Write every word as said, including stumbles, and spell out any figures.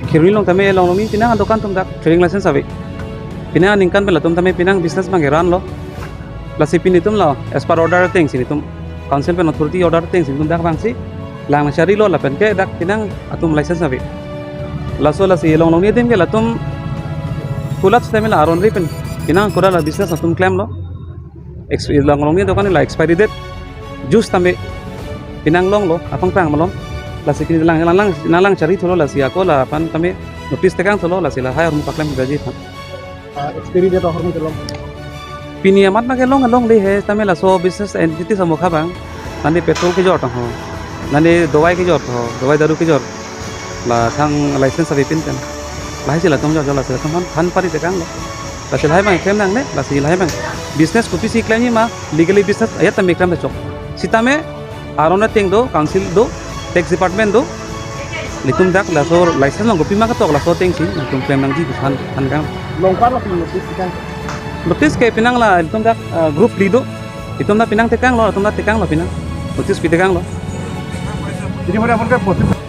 Kheroni along tame Longlongni pinang adokan atum dak trading license ave. Pinang aningkan pen latum tame pinang business abang ke run lo. Lasi pini atum lo as per order ateng si nelitum council pen authority order ateng si nelitum dak abang si lang nangchari lo lapen ke dak pinang atum license ave. Laso lasi Longlongni adim ke latum kulat setame la aron ri pen pinang kulat la business atum klem lo. Ex-, Longlongni adokan la expiry date juice tame pinang longlo apangprang malom. Lasi pini lang lang lang lang chari thulo lasi ako la aphan tame notice tekang thulo lasi lahai ahormu paklem daji than. Ah, expiry date ahormu kelong. Pini amat ma kelong along le he tame laso business entity samokha abang. Nani petrol kejor tang ho. Nani dawai kejor ho. Dawai daru kejor. La thang license ave pin kan. Lahai si latum jor jor lasi latum han han pari tekang lo. Lasi lahai abang klem nangne, lasi lahai abang. Business kopisi klemji ma, legally business ajat tame klem ta chok. Sitame, aron ateng do, council do, tax department do. Nelitum dak laso license along kopima ketok laso ateng si, nelitum klem nangji han han kang. Longpar lo pini notice kang. Notice ke pinang la, nelitum dak, ah, group li do. Nelitum dak pinang tekang lo, nelitum dak tekang lo pinang. Notice pi tekang lo. Jadi, mana pun kan positif.